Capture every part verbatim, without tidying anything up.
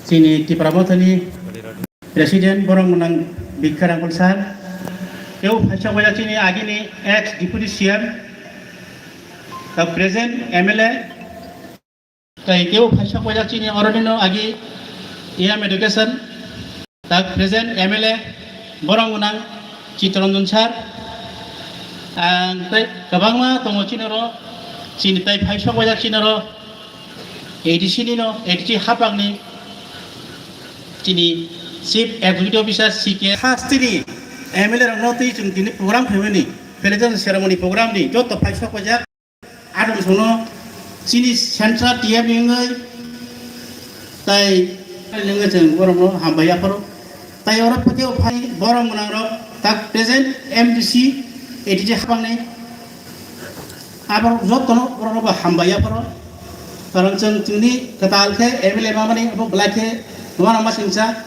Chini Tipra Mothani President borok mwnang Bikha Rangkol sir, tei o phaisa boya chini agini ex Deputy C M, the present M L A, tei tei o phaisa boya chini oronino agi E M Education, the present M L A borok mwnang Chittaranjan sir, ang tei kwbangma tongo chini oro, chini tei phaisa boya chini oro A D C ni no, A D C hapang ni chini Chief Executive Officer C K. Hasteni M L A rok no twi chwng tini program khaimani, felicitation ceremony program ni joto phaisa boya adom sono chini central T F ni wngwi tai wngwi chwng borok no hambai yapharo. Tai oro phaikhe o phai borok mwnang rok tak present M D C, A D C hapang ni. Abo jotono borok rok bo hambai yapharo. Karon chwng chwngni kwtal khe M L A mamani abo belai khe uanama singcha.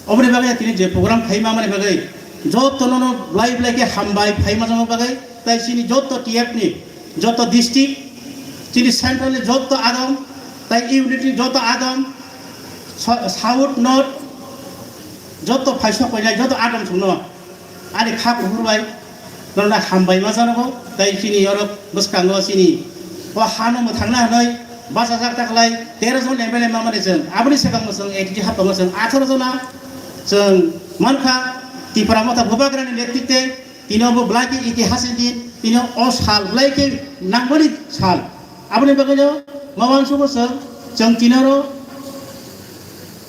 Oboni bagwi tini je program khai mamani bagwi jotono no belai belai khe hambai phai majama bagwi tai chini joto T F ni joto district chini central ni joto adom tai unit ni joto adom sa-, south north joto phaisa koinai joto adom songno ani kha kuphur bai norna hambai ma janogo, tai chini oro bwskango chini o hano mwthangna hwnwi bachajak ta khlai tero jon M L A mamani chwng, aboni swkango chwng A D C haphango chwng atharo jona chwng mankha Tipra Motha Bubagrani netrite tino bo belai khe itihas ni din, tino o sal belai khe nangmani sal. Aboni bagwino ma uansukgo chwng, chwng tini oro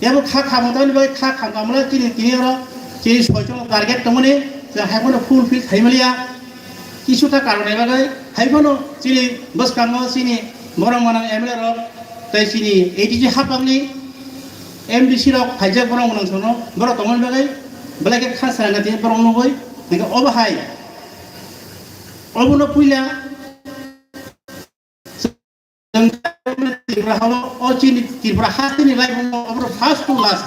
abo kha khamung tamni bagwi kha kham kamla chini tini oro chini soichung target tongmani chwng hai phano fulfill khaimaliya. Kisu ta karoni bagwi hai phano chini bwskango chini borok mwnang M L A rok tei chini A D C hapangni M D C rok phaijak borok mwnang sono borok tongmani bagwi belai khe kha srangati borok nugwi hingkhe obo hai obono puila Tripura hao, o chini Tripura hasteni laibung o, oborok first to last.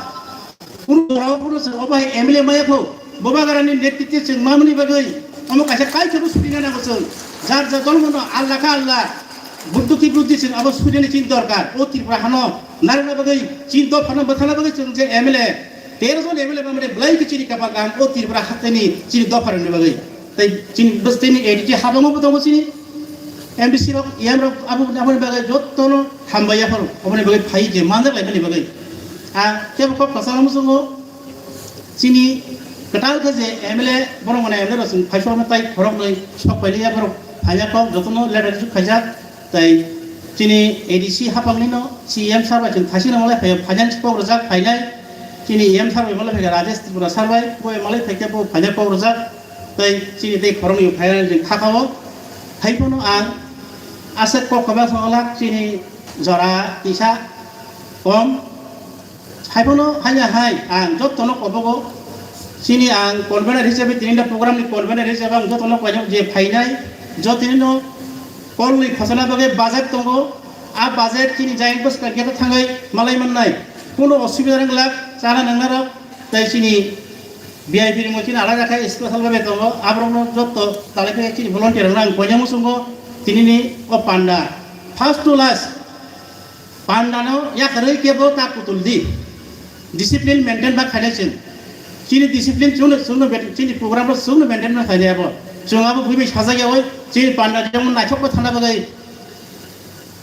Kunu jora o kunu se obo hai M L A maya kho, Bubagrani netrite chwng mamani bagwi, omo kaisa kaisa bo sudina nango chwng. Jar jar dol mono Allah kha Allah, buddho ki buddhi chwng abo sudina chini dorkar. O Tripura hano narwkna bagwi, chini dophano bwthana bagwi chwng je M L A, tero jon M L A mamani belai khe chini kapal kaham o Tripura hasteni chini dopharokni bagwi. Tei chini bwswtwini A D C habangma bo tongo chini M D C rok, E M rok, abo, aboni bagwi jotono hambai yapharo, oboni bagwi phai je manjak laimani bagwi. A kebo kok kwchangma muchungo chini kwtal khe je M L A, borok mwnai M L A rok chwng phaisokno tai khoroknwi sok pailiya borok phaiya kok jotono letter issue khaijak. Tei chini A D C hapangni no C M sir bai chwng thasi rwmalai phaiya, finance kok rwjak phainai. Chini E M sir bai malai phaikha Rajesh Tripura sir bai, bo malai phaikhe bo phainai kok rwjak. Tei chini tei khoroknwi phainai chwng kha kha o. Hai phano ang aswk kok kwbang songwlak chini jora kisa kom. Hai phano hanya hai ang jotono kobogo chini ang convener hisabe tini da program ni convener hisabe ang jotono koyok je phainai jotini no kolni khosana bagwi budget tongo. A budget chini jai bwskang khe thangwi malai mannai. Kuno osubida rwng glak chana nangna rok tei chini V I P rwngwi chini alada khe special bagwi tongo. Aborokno joto talai khe chini volunteer rwng ang koyang muchungo tini ni o panda first to last. Pandano yakarwi kebo ta kutul di. Discipline maintain ba khainai chwng. Chini discipline chwngno, chwngno bet-, chini program rok chwngno maintain ma khainai abo. Chwng abo bui bai sajak yawi chini panda jemon naithok bo thangna bagwi.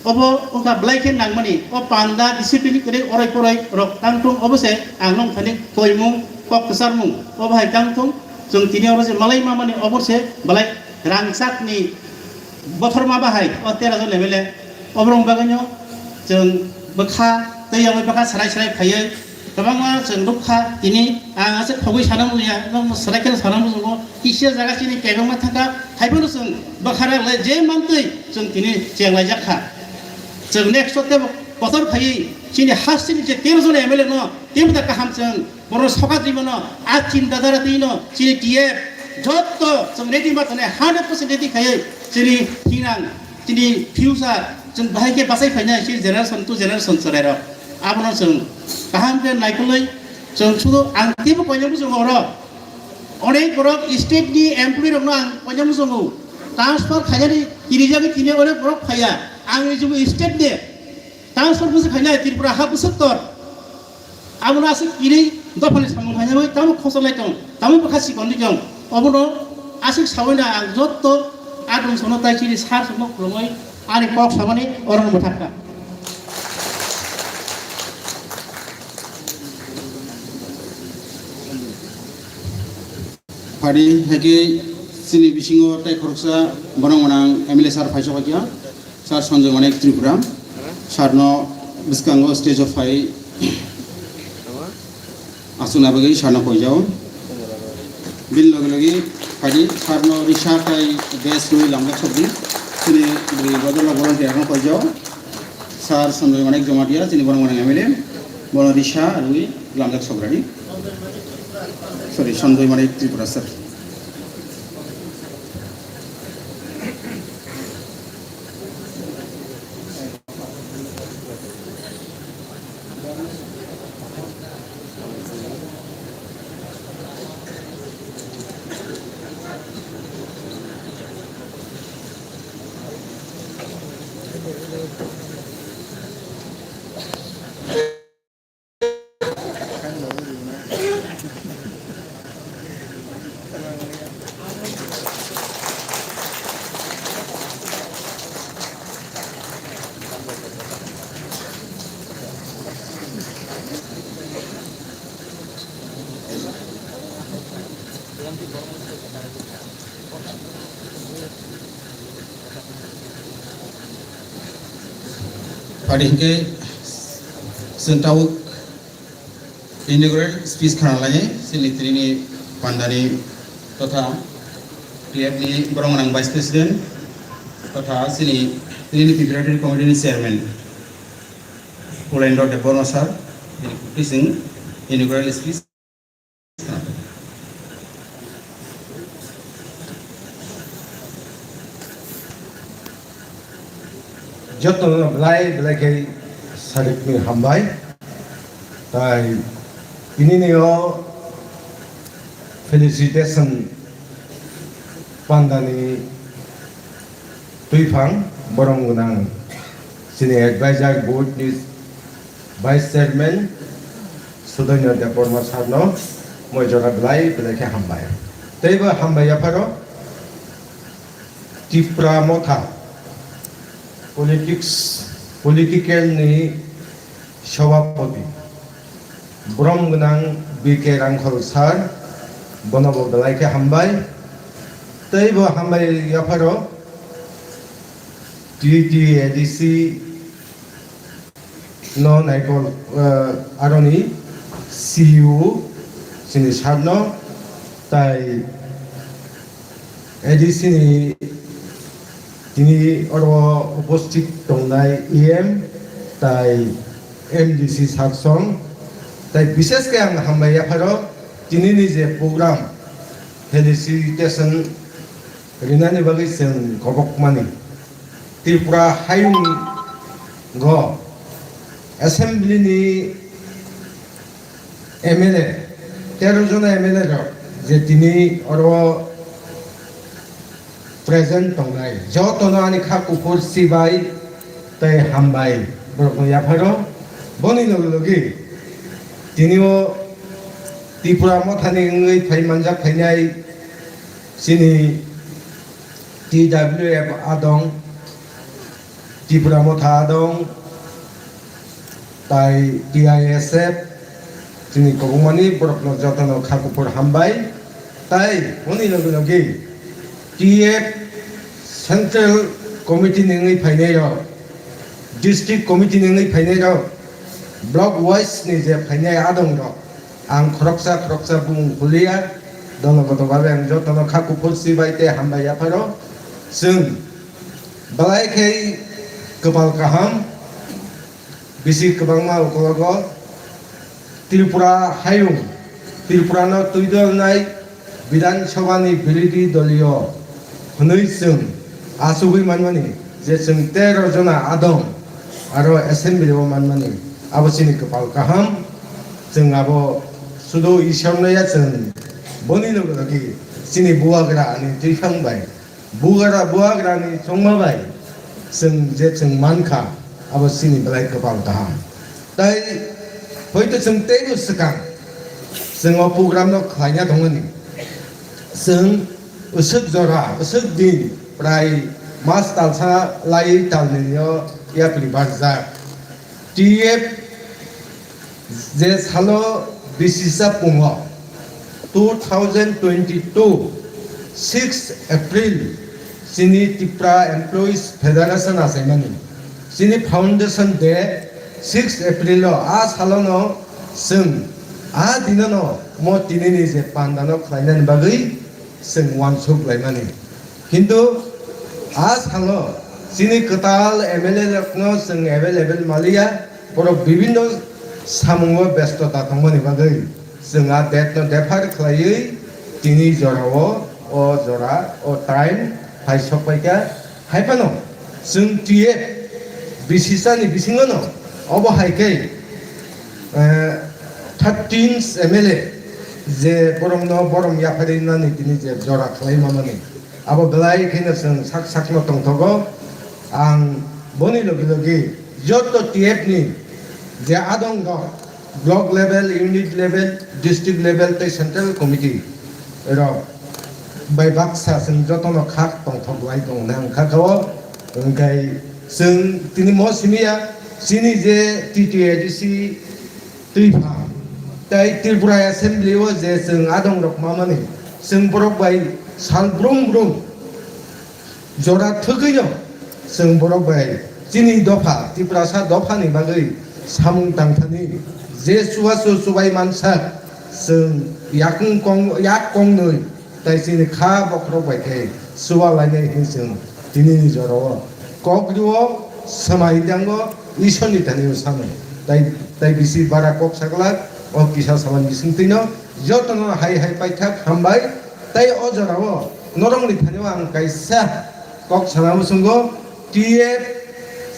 Obo wngkha belai khe nangmani. O panda discipline kwrwi orai poroi rok tang thung obo se ang nong thani koimung kok kwcharmung. Obo hai tang thung chwng tini oro se malai mamani obo se belai rangchakni bothorma bahai o tera jon M L A. Oborok bagwino chwng bwkha tei yangwi bwkha swrai swrai phaiwi kwbangma chwng nukha. Tini ang aswk khogwi sana muya, swrai kheno sana muchungo, kisa jaga chini kebengma thangkha, hai phano chwng bwkha rwlai je mantwi chwng tini chenglaijak kha. Chwng next o tebo kotor phaiwi chini hasteni je tero jon M L A no tebo da kaham chwng Borok sokat rimano, a chinta dhara twi no chini T F joto chwng ready ma tongnai, hundred percent ready khaiwi chini hinang, chini future chwng bahai khe bachai phainai chini generation to generation chwrairok. Abono chwng kaham khe naikolwi chwng sudu ang teibo koinai bwswk oro onek borok state ni employee rokno ang koinai bwswk transfer khainani kirijagwi tini onek borok phaiya ang ni jugo state ni Transfer bwswk khainai Tripura ha bwswk tor. Abono aswk kiri dophani samung khainai tamo khosor lai tong, tamo bwkha sikon di tong. Obono aswk sawi na ang jotto adung sono tai chini sar sono khulumui ani kok samani orono mwthakha. Phadi, haikhe chini bisingo tei khoroksa borok gwnang M L A sir phaisok kha, sir Sanjoy Manik Tripura. Sir no bwskango stage o phai aswkna bagwi sir no koijao. Bini loge loge phadi sir no risa tai best rwi lamjak sokdi. Chini bwrwi bodol volunteer no koijao. Sir Sanjoy Manik Jamatia, chini borok gwnang M L A, bono risa rwi lamjak sokrani. Sorry, Sanjoy Manik Tripura sir. Phadi hinkhe chwng tabuk inaugural speech khna lainai chini tini pandani totha T F ni borok gwnang Vice President totha chini tini Preparatory Committee ni Chairman Pulendra Debbarma sir, bini khuktwi chwng inaugural speech. Jotono belai belai khe sarikni hambai. Tai tinini o felicitation pandani twiphang borom gwnang chini advisor board ni Vice Chairman Sudaino Debbarma sir no moi jora belai belai khe hambai. Teibo hambai yapharo Tipra Motha politics, political ni Sabhapati borom gwnang B K Rangkhol sir, bono bo belai khe hambai. Teibo hambai yapharo T T A D C no naikol, eh, aroni C E O chini sir no tai A D C ni tini oro upasthit tongnai E M tai M D C saksong tai bishesh khe ang hambai yapharo tinini je program felicitation rinani bagwi chwng kobokmani. Tripura hayung go assembly ni M L A, tero jona M L A rok je tini oro present tongnai, jotono ani kha kuphur sibai tei hambai borokno yapharo. Boni logi logi tini o Tripura Mothani wngwi phai manjak phainai chini T W F adong, Tripura Motha adong, tai T I S F, chini kobongmani borokno jotono kha kuphur hambai, tai boni logi logi T F Central Committee ni wngwi phainai rok, District Committee ni wngwi phainai rok, Block wise ni je phainai adong rok, ang khoroksa khoroksa bumung kuliya, dologoto babe ang jotono kha kuphur sibai tei hambai yapharo. Chwng belai khe kwpal kaham, bisi kwbangma ukologo Tripura hayung, Tripura no twidolnai Bidhan Sabha ni birodhi doliyo hwnwi chwng achugwi manmani je chwng tero jona adong aro assembly o manmani, abo chini kwpal kaham. Chwng abo sudo Ishwar no ya, chwng boni logi logi chini bubagra ani twiphang bai, bugra bubagra ni chongma bai chwng je chwng mankha, abo chini belai kwpal kaham. Tai Hoito chwng teibo swkang chwng o program no khlaina tongmani. Chwng usuk jora, usuk din prai mas talsa lai talnwi o yapri barjak. T F je salo bisisa pungo two thousand twenty-two six April chini Tipra Employees Federation achaimani. Chini Foundation Day six April o a salono chwng a dinano mo tinini je pandano khlainani bagwi chwng uansuk laimani. Hintu a salo chini kwtal M L A rokno chwng available maliya, borok bibinno samungo besto da tongmani bagwi chwng a date no defer khlaiwi tini jorao o jora o time hai sokpaikha. Hai phano chwng T F bisisani bisingono obo hai khe, eh, thirteen M L A je borokno borom yapharwi nani tini je jora khlai mamani, abo belai kheno chwng sak sakno tongthogo. Ang boni logi logi joto T F ni je adong rok, block level, unit level, district level tei central committee rok bai baksa chwng jotono khak tongthok lai tongo hwnwi ang kha kha o. Hwnkhe chwng tini mo simi ya, chini je T T A D C twi pha tei Tripura Assembly o je chwng adong rok mamani, chwng borok bai sal brum brum jora thwgwino chwng borok bai chini dopha, Tiprasa dophani bagwi samung tangthani je chubachu chubai mansa, chwng yakung kong, yak kongnwi tai chini kha bokhorok bai khe chuba lainai hwnwi chwng tinini jorao kok rwo, swmai dango, Isorni thani sano. Tai, tai bisi bara kok saglak, o kisa saman bisingtwino jotono hai hai paithak hambai. Tai o jorao norokni thani ang kaisa kok sana muchungo, T F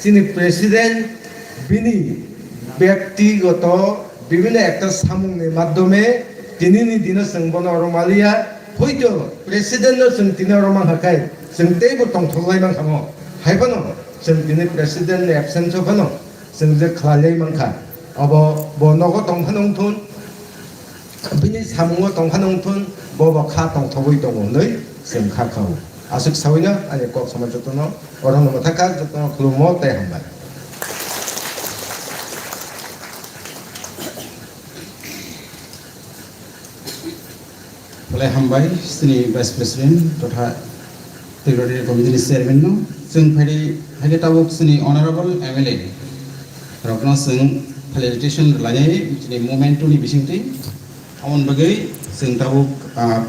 chini president bini byaktigoto bibhinno ekta samungni madhyome tinini dino chwng bono oro maliya, hoito president no chwng tini oro mankha khai chwng teibo tongthok lai mankha mo. Hai phano chwng tini president ni absence o phano chwng je khlai lai mankha, abo bo nogo tong phano wngthun, bini samungo tong phano wngthun, bo bo kha tongthogwi tongo hwnwi chwng kha kha o. Aswk sawino ani kok sama jotono oro no mwthakha, jotono khulummo tei hambai. Belai hambai chini Vice President totha Tripura Committee ni Chairman no. Chwng phaidi, phaidi tabuk chini Honorable M L A rokno chwng felicitation rwlainai chini movement two ni bisingtwi. Aboni bagwi chwng tabuk, ah,